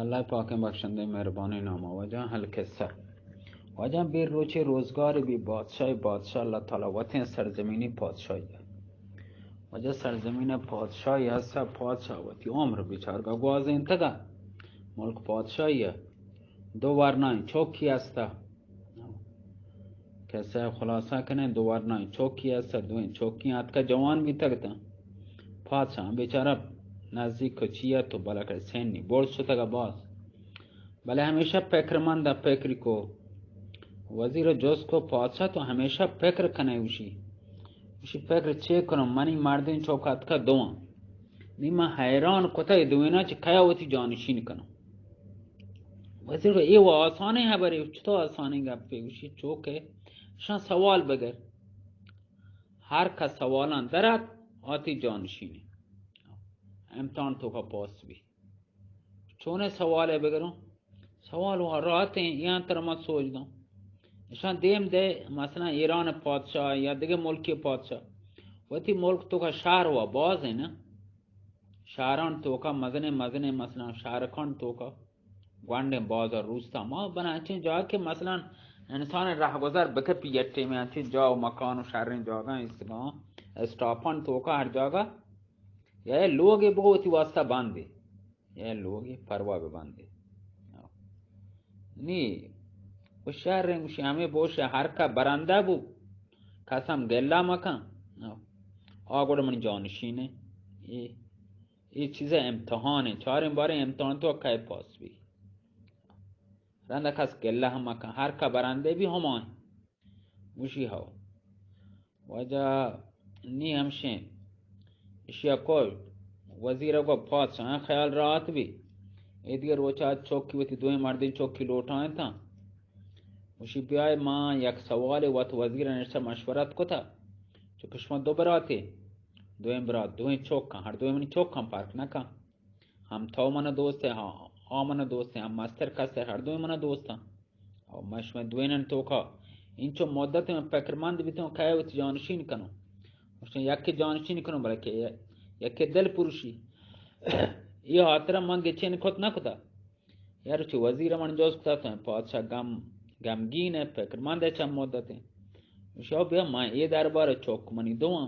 اللہ پاکیں بخشندہ مہربانیں نام ءَ۔ واجہ القصہ۔ واجہ بے روچے روزگار بی بادشاہ، بادشاہ اللہ تعالی وتیں سرزمینی پادشاہی ہے۔ واجہ سرزمین پادشاہی ہستا، پادشاہ وتی عمر بیچارگا گوازینتگا۔ ملک پادشاہی ہے۔ دو ورنائیں چوکی ہستا۔ کسہ خلاصہ کنیں، دو ورنائیں چوکی ہستا، دوئیں چوکی آتکا جوان بیتگ تاں۔ پادشاہ بیچارہ نزدیک کچی ات و بلکہ سنی بڑ شتگ باز۔ بلے ہمیشہ پکرمند ءَ پکری کو۔ وزیر ءَ جست کو، پادشاہ تو ہمیشہ پکر کنے؟ گوشی، گوشی پکر چے کنوں؟ منی مردین چوک اتکا دوواں۔ نی من حیران کتا اے دوینا چہ کیا وتی جانشین کنوں؟ وزیر گو، اے و آسانیں حبرے، چطور آسانیں گپے؟ گوشی چوکے، شان سوال بگر۔ ہر کس سوالان درات، آتی جانشینی۔ امتحان توکا پاس بی۔ چونیں سوالے بگروں؟ سوال و راحتیں، یان تر ما سوج دوں۔ اشان دیم دے، مثلاً ایران پادشاہ یا دگہ ملکی پادشاہ، وتی ملک توکا شہر و باز ہیں نا؟ شہران توکا مزنیں مزنیں، مثلاً شہرکان توکا گونڈیں بازار روستا ما بنا انچیں جا کہ مثلاً انسان رہگزر بکپی، یک ٹیمے انچیں جا و مکان و شہریں جاگاں استگاں، اسٹاپان توکا ہر جاگا یا لوگے بگو وتی واسطہ بندے۔ اے لوگی پروا ببندے۔ نی، و شہر گوشی ہمیں بوش ہر کا برندہ بو، کسم گلہ مکن۔ آ گوڑ من جانشینے۔ اے، اے چیز امتحان ہے، چاریں باریں امتحان تو کئے پاس بی۔ رندا کس گلہ ہم مکن، ہر کا برندے بی ہمان۔ گوشی ہو۔ واجہ نی ہمشیں۔ اشیا کو وزیر گو پادشاہ خیال راحت بی۔ اے دیگہ روچا چوکی وتی دوئیں مردین چوکی لوٹائیں تاں۔ گوشی بیائے ما یک سوالے وت وزیر نشتہ مشورت کتا۔ چونکہ شما دو براتے، دوئیں برات، دوئیں چوکاں، ہر دوئیں منی چوکاں پرک نکن۔ ہم تو من دوست ہے، ہاں، آ من دوست ہے، ہم مستر کس ہے، ہر دوئیں من دوستاں۔ او من شما دوینن توکا انچو مدت من پکرمند بیتوں کہ وتی جانشین کنوں۔ گوشتن یکے جانشین کنوں، بلکہ یکے دل پروشی۔ یہ خاطر من گچین کت نہ کتا۔ یار چہ وزیر من جوز کتا تو پادشاہ گم، گمگین ہے، پکرمند ہے چند مدت ہے۔ گوشی او بیا من اے دربار چوک منی دواں۔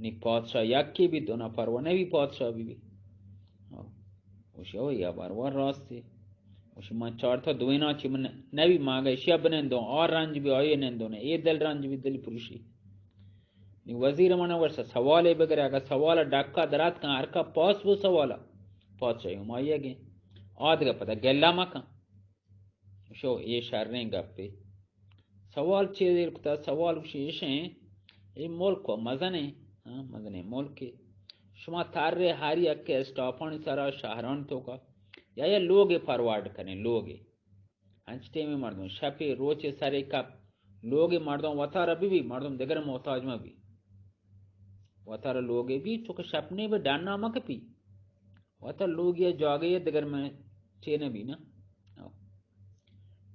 نی پادشاہ یکے بی، دو نفر و نبی پادشاہ بی بی۔ گوشی او یا باروا راستی۔ گوشی من چارتا دوینا چی من نبی، ما اگہ اشیا بنندوں، آ رنج بی آئی نندوں، اے دل رنج بی دل پروشی۔ نی وزیر من ورسا سوالے بگرے، اگہ سوال ڈکا درات کن ہر کا پاس بو سوالا، پادشاہی ہمائی گے۔ آدگہ پدا گلہ مکن۔ شو اے شریں گپے۔ سوال چے دیر کتا؟ سوال گوشی ایشیں، اے ملک و مزنیں، ہاں، مزنیں ملکے۔ شما ترے ہر یک اسٹاپانی سرا شہران توکا یا یا لوگے پروارڈ کنیں، لوگے۔ انچ ٹیمے مردم شپے روچے سرے کپ، لوگے مردم وتارا بی بی، مردم دگر محتاج مہ بی۔ وتارا لوگے بی، چونکہ شپ نے بہ ڈنا مہ کپی۔ وتا لوگی جاگے دگر میں چے نہ بی نا۔ او۔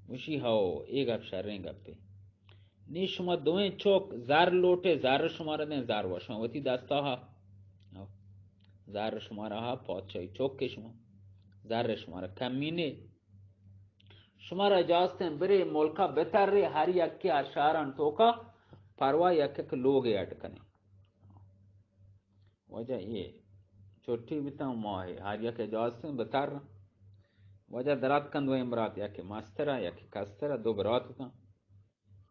گوشی ہو، اے گپ شریں گپے۔ نی شما دوئیں چوک زر لوٹے، زر شمارا دیں، زر و شما وتی دستا ہا۔ او۔ زر شمارا ہا، پادشاہی چوک کے شما۔ زر شمارا کمی نے۔ شمارا اجازتیں برے ملکا بترے، ہر یکے ہر شہران توکا پروا یک یک لوگے اڈ کنے۔ واجہ اے چھٹی بتاں ماہے، ہر یک اجازتیں بتر۔ واجہ درات کن دوئیں برات، یکے مسترا، یکے کسترا، دو برات اتاں۔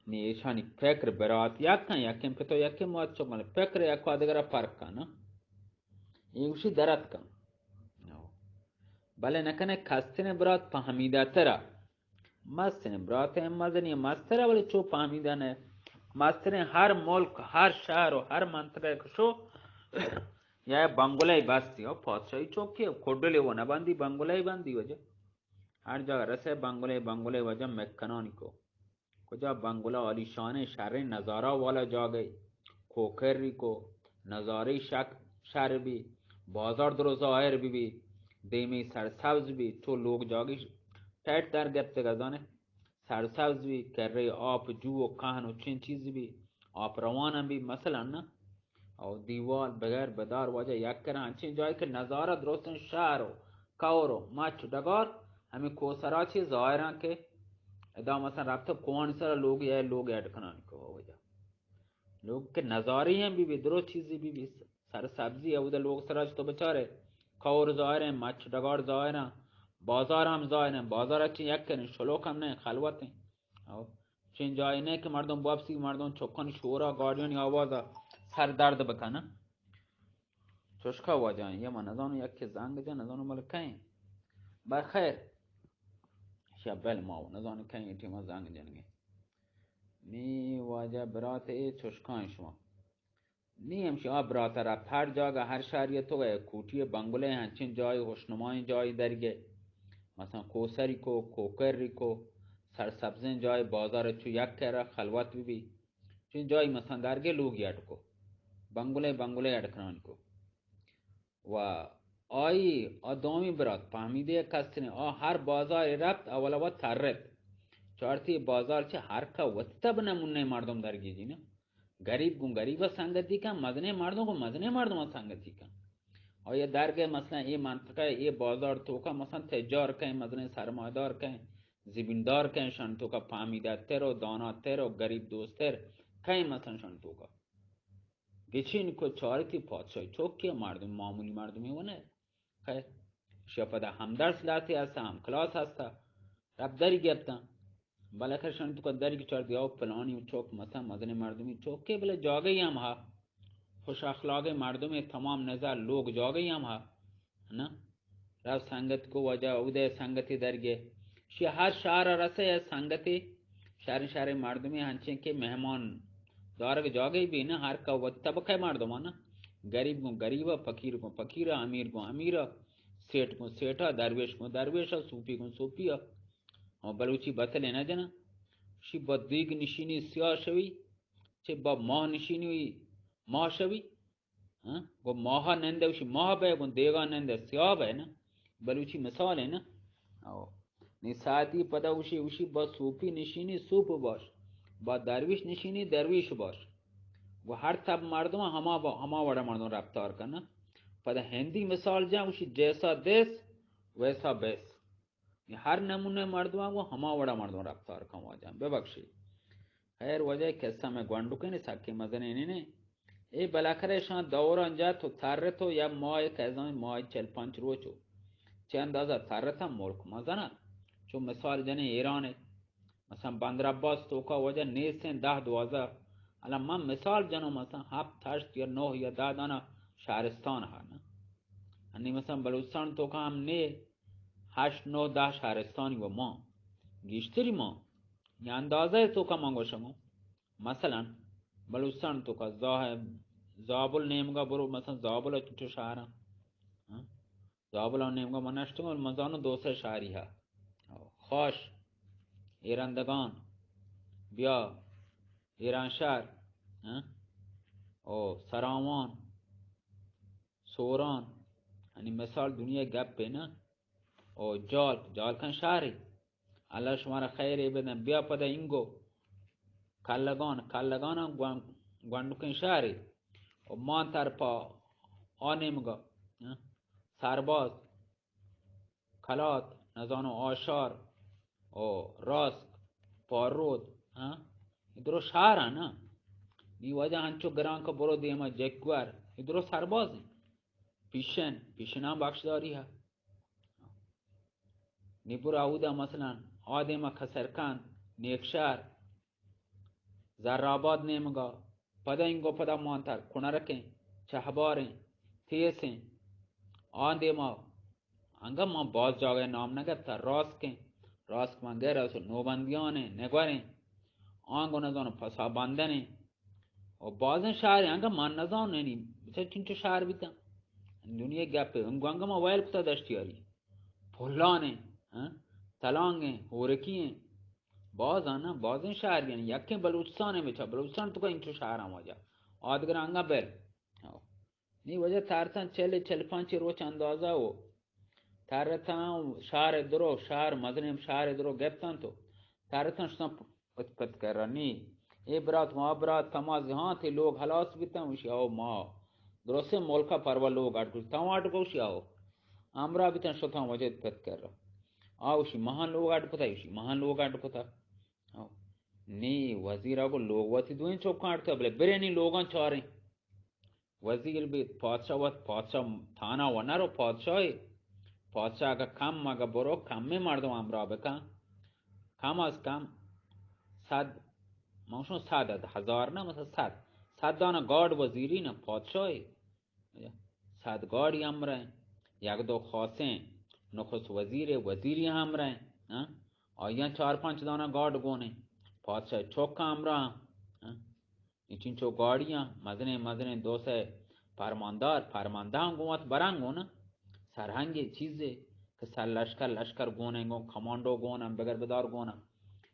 نی ایشانی فکر برات یکاں، یکیں پتو یکیں مات چو، بلے فکر یک و دگرا فرق کن۔ اے گوشی درات کن۔ بلے نکنے کستریں برات پہمیدہ ترا۔ مستریں برات ہیں، مزنی مستر، بلے چو پہمیدہ نے۔ مستریں ہر ملک، ہر شہر و ہر منطقہ کشو، یا بنگلہ بستی، او پادشاہی چوکی، کڈلے و نبندی، بنگلہ بندی وجہ۔ ہر جاگہ رسے بنگلہ، بنگلہ وجہ مکنانی کو۔ کجا بنگلہ عالیشانیں شریں نظارہ والا جاگہے، کوکری کو نظارہ شک شر بی، بازار درو ظاہر بی بی، دیمی سرسبز بی، چو لوگ جاگی ٹیٹ در گپتگ زانے، سرسبز بی، کرے آپ جو و کہن و چین چیز بی، آپ روان بی، مثلاً نا، او دیوال بغیر بدار واجہ یک کرا انچیں جاہے کہ نظارہ درستیں شہر و کور و مچ و ڈگار، ہمیں کوسرا چی ظاہراں کہ ادا مثلاً ربطہ کوان سر لوگ یا لوگ ایڈ کنان کو وجہ۔ لوگ کہ نظاری ہیں بی بی، درو چیزی بی بی، سر سبزی ہے، وہ لوگ سرا چی تو بچارے، کور ظاہر ہیں، مچ ڈگار ظاہر ہیں، بازار ہم ظاہر ہیں، بازار اچھی یک کریں، شلوک ہم نہیں، خلوت ہیں۔ او، چین جائی نہیں کہ مردم واپسی، مردم چکن شورا، گاڑیانی آوازا سر درد بکنن۔ چشکا واجہ ہیں، یہ من نزانو یک زنگ جن، نزانو مل کہیں۔ بر خیر، شب بل ماو، نزانو کہیں ٹیما زنگ جنگے۔ نی واجہ برات اے چشکاں شما۔ نی ہمشی آ برات رفت ہر جاگہ، ہر شہری تو گئے، کوٹی بنگلے ہنچین جای، خوشنمائیں جای درگے۔ مثلاً کوسری کو، کوکری کو، سرسبزیں جای، بازار چو یک کرا خلوت بی بی۔ چین جای مثلاً درگے لوگ اڈ کو۔ بنگلے، بنگلے اڈ کنان کو۔ و آئی آ دومی برات پہمیدے کستریں، آ ہر بازار رفت، اولا و ترت۔ چارتی بازار چہ ہر کا وتی تب نمونے مردم درگیجی نا۔ گریب گوں گریب سنگتی کن، مزنے مردم گوں مزنے مردم سنگتی کن۔ آیا درگئے مثلاً اے منطقہ، اے بازار توکا مثلاً تجار کئے، مزنے سرمایدار کئے، زمیندار کئے، شان توکا پہمیدہ تر و دانا تر و گریب دوستر کئے مثلاً شان توکا۔ گچین کو چارتی پادشاہی چوکی مردم، معمولی مردمی و نہ۔ خیر، شیا پدا ہمدرس لاتی ہستا، ہم کلاس ہستا، رب دری گپتاں۔ بلے کشان تو دری کی چار دیا و پلانی چوک مثلاً مزنی مردمی چوک کے بلے جاگہی ہم ہا۔ خوش اخلاقیں مردمی تمام نظر لوگ جاگہی ہم ہا۔ نا؟ رب سنگت کو وجہ اودے سنگتی درگے۔ شی ہر شہر رسے ہے سنگتی، شہر شہر مردمی ہنچیں کہ مہمان دارگ جاگہی بی نا، ہر کا وت طبقہ مردمان نا۔ گریب گوں گریبا، فقیر گوں فقیرا، امیر گوں امیرا، سیٹ گوں سیٹا، درویش گوں درویشا، صوفی گوں صوفیا۔ ہما بلوچی بتلے نہ جنا۔ شی با دیگ نشینی سیاہ شوی، چہ با ماہ نشینی ماہ شوی۔ ہاں؟ گو ماہ نندے وشی ماہ بے، گو دیگا نندے سیاہ بے نا۔ بلوچی مثال ہے نا۔ او۔ نی ساعتی پدا وشی، وشی با صوفی نشینی صوف باش، با درویش نشینی درویش باش۔ گو ہر تب مردم ہما با، ہما وڑا مردم رفتار کنا۔ پدا ہندی مثال جان وشی جیسا دیس ویسا بیس۔ ہر نمونے مردم گو ہما وڑا مردم رفتار کن واجہ ببخشی۔ خیر واجہ قصہ میں گونڈو کنے سکے مزنے نے۔ اے بلاخرہ شان دوران جا تو ترتو یا ماہ کزان ماہ چل پنچ روچو۔ چہ اندازہ ترتم ملک مزنہ۔ چو مثال جنے ایران ہے۔ مثلاً بندر عباس توکا واجہ نیستیں دہ دوازدہ۔ الان من مثال جنو مثلاً ہفت ہشت یا نو یا دہ دانا شہرستان ہا نا۔ انی مثلاً بلوچستان توکا ہم نے ہشت نو دہ شہرستانی و ما گیشتری ما۔ یا اندازہ توکا من گوشگوں۔ مثلاً بلوچستان توکا زاہ-، زابل نیمگا برو، مثلاً زابل چنچو شہر ہاں؟ ہاں؟ زابل نیمگا من نشتگوں، من زانوں دو سے شہری ہا۔ خاش، ایرندگان، بیا، ایرانشہر، ہاں؟ او سراوان، سوران، یعنی مثال دنیا گپ ہے نا۔ او جالک، جالکان شہری۔ اللہ شمارا خیرے بدن۔ بیا پدا اینگو کلگان، کلگان گوان-، گونڈکیں شہری۔ او مان تر پا آ نیمگا، ہاں؟ سرباز، کلات، نزانو آشار، او راسک، پارود، ہاں؟ اے درو شہر ہاں نا۔ نی واجہ انچو گران کہ برو دیما جگور، اے درو سرباز ہیں۔ پیشن، پیشناں بخشداری ہا۔ نی برو اودا مثلاً آ دیما کسرکند، نیکشہر، زرآباد نیمگا، پدا اینگو پدا مانتر، کنرکیں، چہباریں، تیسیں، آ دیما انگا من باز جاگہ نام نہ گپتا، راسکیں، راسک من گئے رسول نوبندیانیں، نگوریں، آنگو نزانو پسا بندنیں، و بازیں شہریں، انگا من نزانو نی، بچار چنچو شہر بیتاں۔ دنیا گپے، انگو انگا من ویل کتا دشتیاری۔ پھلانیں، ہاں؟ تلانگیں، ہورکییں، باز آنا، بازیں شہر یعنی یکیں بلوچستان ہے بچار، بلوچستان تو کا انچو شہر ہم واجہ۔ آدگر انگا بل۔ ہاں۔ نی واجہ تارتاں چل، چل پنچ روچ اندازہ ہو۔ تارتاں شہر درو، شہر مزنیں شہر درو گپتاں تو۔ تارتاں شتاں پت پت کرا نی۔ اے برات، ما برات، تما زہاں تے لوگ ہلاس بیتاں، وشی آو ما۔ درسیں ملکا پروا لوگ اٹ گوش، تاں اٹ گوشی آو۔ ہمراہ بیتن، شتاں وجہ پت کر رہا۔ آ اوشی مہان لوگ اڈ کتا، اوشی مہان لوگ اڈ کتا۔ آ، نی وزیر آگو لوگ وتی دوئیں چوکاں اڈ کتا، بلے برے نی لوگاں چاریں۔ وزیر بیت، پادشاہ وت، پادشاہ تھانا و نرو پادشاہی۔ پادشاہ اگہ کم، اگہ برو کمیں مردم ہمراہ بکن، کم از کم صد، من گوشوں صد، ہزار نہ، مثلا صد، صد دانہ گارڈ وزیری نہ پادشاہی۔ صد گارڈی ہمراہ، یک دو خاصیں نخست وزیر، وزیری ہمراہ، ہاں؟ آیاں چار پنچ دانہ گارڈ گونے، پادشاہ چوک ہمراہ، ہاں؟ اے چنچو گاڑیاں، مزنیں مزنیں دو سئے پرماندار، پرماندہ ہم گوں وت بران گوں نا، سرہنگے چیزے کہ سر لشکر، لشکر گونیں گوں، کمانڈو گوناں، بگر بدار گوناں،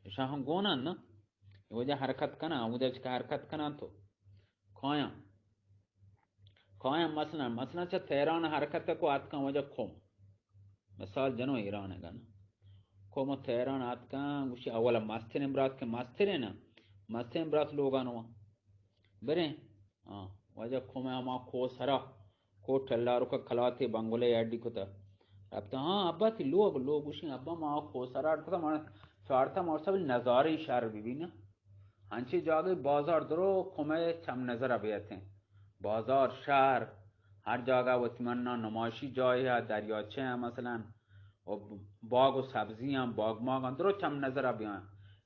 اشاں ہم گوناں نا، اے وجہ حرکت کناں، ہمودا چکہ حرکت کناں تو کایاں، کایاں مثلاً، مثلاً چہ تہران حرکت کو آتکاں وجہ قم، مثال جنو ایران ء گن۔ قوم تہران آتکاں، گوشی اولا مستریں برات کہ مستریں نا، مستریں برات لوگان وا۔ بریں، ہاں، واجہ قوم ہما کو سرا، کو ٹلارو کا کلاتے بنگلے اڈی کتا۔ ربتا، ہاں، ابا تی لوگ، لوگ گوشی، ابا ما کو سرا اڈ کتا، ما چارتا ما سب نظارے شر بی بی نا۔ ہنچیں جاگہے بازار درو کمے چم نظر ء بیتیں۔ بازار، شہر، ہر جاگہ وتی منا نمائشی جاہے ء، دریاچہ ء مثلاً، و باغ و سبزی ہم، باغ ماغ ہم درو چم نظر ء بیاں۔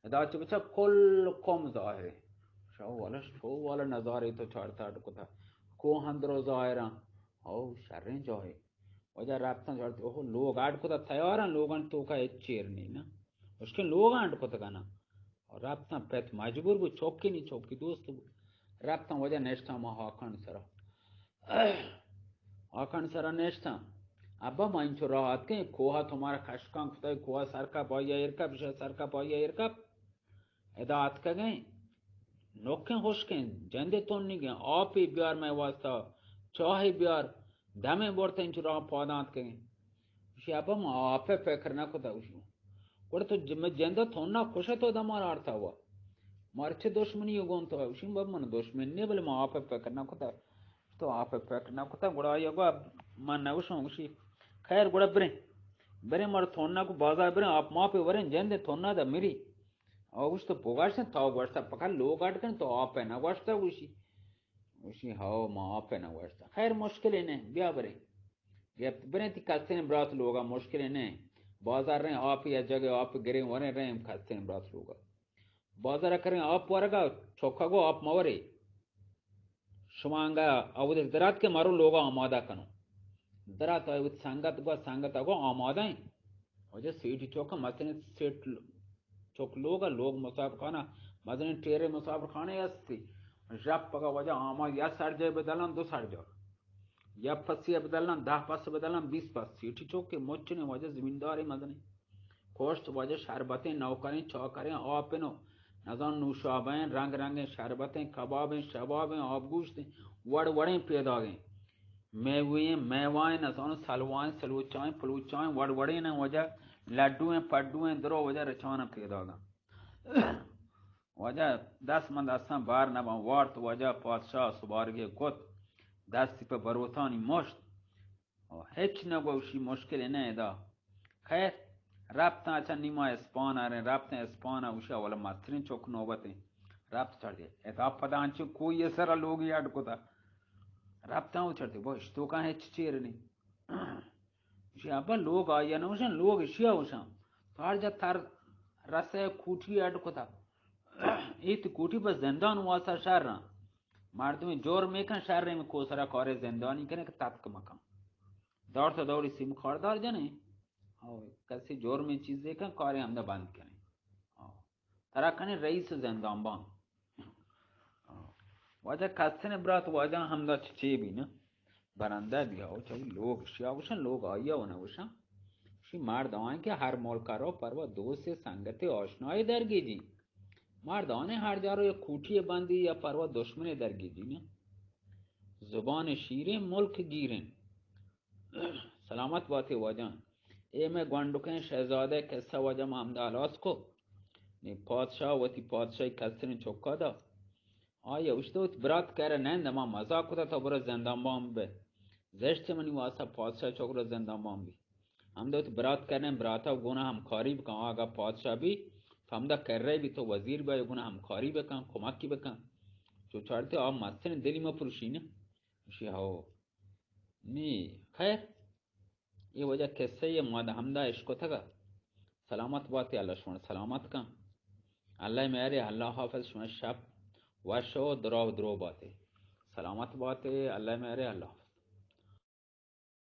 ادا چہ بچا کل قوم ظاہر۔ شو والا، شو والا نظارے تو چارتا اڈ کتا۔ کوہ ہم درو ظاہر ہاں۔ او شریں جاہے۔ واجہ رپتاں چارتی، اوہو، لوگ اڈ کتا تیاراں، لوگاں توکا ہچ چیر نی نا۔ اشکن لوگاں اڈ کتگا نا۔ رپتاں پت مجبور بو، چوکی نی چوکی دوست بو۔ رپتاں واجہ نشتاں ما ہاکان سرا۔ ہاکان سرا نشتاں۔ ابا ما انچو راہ آتکیں، کوہا تو مارا کشکان کتا، کوہا سرکا پایا ایرکا، بشا سرکا پایا ایرکا۔ ادا آتکگیں، نوکیں ہشکیں، جندے تنیگیں، آپے بیار مئے واسطہ، چاہے بیار، دمے برتیں چو راہ پاداں آتکگیں۔ گوشی، ابا، ما آپ ء فکر نہ کتا، گوشی۔ گڑا تو ج-، مئے جند ء تھنا کش ء تو دمار آرتا ہوا۔ مارچے دشمنی ء گون تو، گوشی، بابا، من دشمن نے، بلے ما آپ ء فکر نہ کتا۔ تو آپ ء فکر نہ کتا، گڑا آئی ء گو، من نہ گوشوں، گوشی، خیر، گڑا بریں۔ بریں، مارا تھنا کو بازار بریں، آپ ما پہ وریں، جند ء تھنا دا مری۔ او گوشت، تو بگوشت، تو گوشت، پکا لوگ اڈ کن، تو آپ ء نہ گوشت، گوشی۔ گوشی، ہاو، ما آپ ء نہ گوشت۔ خیر، مشکلے نہ، بیا بریں۔ گپت بریں تی کستیں برات لوگا، مشکلے نہ۔ بازار رہیں، آپ یا جگہ آپ گریں وریں رہیں کستیں برات لوگا۔ بازار کریں آپ ورگا، چوکا گو آپ مورے۔ شما انگا اودے درات کہ مرو لوگا آمادہ کنو۔ درات آئی وت سنگت گو، سنگت اگو آمادہ ہیں۔ واجہ سیٹی چوک ء مزنیں سیٹ ل-، چوک لوگ ء لوگ مسافر خانہ، مزنیں ٹیرے مسافر خانے استی۔ ژپ پگا واجہ آما یا سرجے بدلاں دو سرجا۔ یا پسی بدلاں دہ پس بدلاں بیست پس۔ سیٹی چوک کے مچنے واجہ زمیندارے مزنیں۔ کوشت واجہ شربتیں نوکریں چاکریں آپنو۔ نزان نوشابیں رنگ رنگیں شربتیں کبابیں شبابیں آبگوشتیں وڑ وڑیں پیداگیں۔ میویں، میوائیں، نزانو سلوائیں، سلوچائیں، پلوچائیں، وڑ وڑیناں واجہ لڈویں، پڈویں، درو واجہ رچاناں پیداگاں۔ واجہ دست من دستاں بار نباں، وارت واجہ پادشاہ سبارگے کت، دستی پہ بروتانی مشت۔ او ہچ نہ گوشی مشکل نہ ادا۔ خیر، رپتاں چہ نیما اسپان آریں، رپتیں اسپان آ گوشی اولا مستریں چک نوبتیں۔ رپت چڑھے، ادا پدا انچو کوئی سر لوگی اڈ کتا۔ رپتاں او چڑھتے، بو اشتوکاں ہچ چیر نہیں۔ گوشی، ابا، لوگ آئی ء نہ گوشاں، لوگ اشی ء گوشاں۔ تو ہر جا تر رسے کوٹی اڈ کتا۔ اے تی کوٹی بس زندان واسطہ شر آں۔ مردمے جرمے کن شر ایں، کوسرا کارے زندانی کنے کہ تتک مکن۔ دار تو دوری سیم خاردار جنے۔ او کسی جرمے چیزے کن کارے ہمدا بند کنے۔ او ترا کنے رئیس زندان بان۔ واجہ کستن برات واجہ ہمدا چہ چے بی نہ؟ برندہ بیا و چہ لوگ شیا گوشن، لوگ آیا و نہ گوشن۔ شی مرد آئیں کہ ہر ملک رو پروا دوست سنگت آشنای درگیجی۔ مرد آنے ہر جا رو یک کوٹی بندی یا پروا دشمن درگیجی نہ۔ زبان شیریں ملک گیریں۔ سلامت باتے واجہ۔ اے مئے گونڈکیں شہزادہ قصہ واجہ ما ہمدا ہلاس کو۔ نی پادشاہ وتی پادشاہی کستریں چکا دا۔ آئی اوشتو وتی برات کرا نند، ما مزاق کتا تو برو زندان بان بے۔ زشت منی واسطہ پادشاہ چکر زندان بان بی۔ ہمدا تو برات کرنے، براتا گونا ہمکاری بکن، اگا پادشاہ بی تو ہمدا کرے بی، تو وزیر بی، گونا ہمکاری بکن، کمکی بکن۔ چو چارتے آ مستن دلی ما پروشی نا۔ گوشی ہو۔ نی خیر، یہ وجہ قصہ یہ ما دا ہمدا اشکتگا۔ سلامت باتے، اللہ شما سلامت کن۔ اللہ مہرے، اللہ حافظ، شما شپ وش و درو درو باتے۔ سلامت باتے، اللہ مہرے، اللہ حافظ۔